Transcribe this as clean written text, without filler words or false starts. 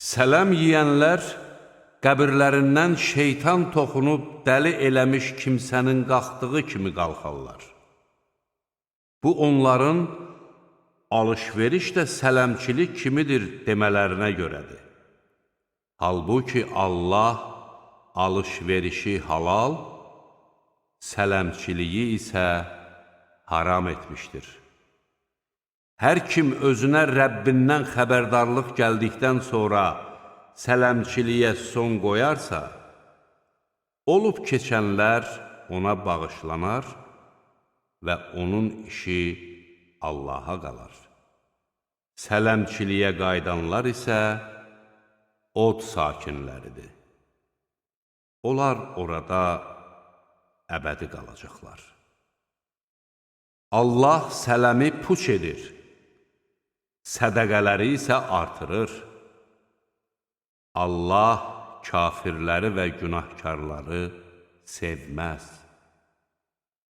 Sələm yeyənlər qəbirlərindən şeytan toxunub dəli eləmiş kimsənin qalxdığı kimi qalxarlar. Bu, onların alış-veriş də sələmçilik kimidir demələrinə görədir. Halbuki Allah alış-verişi halal, sələmçiliyi isə haram etmişdir. Hər kim özünə Rəbbindən xəbərdarlıq gəldikdən sonra sələmçiliyə son qoyarsa, olub keçənlər ona bağışlanar və onun işi Allaha qalar. Sələmçiliyə qayıdanlar isə od sakinləridir. Onlar orada əbədi qalacaqlar. Allah sələmi puç edir, sədəqələri isə artırır. Allah kafirləri və günahkarları sevməz.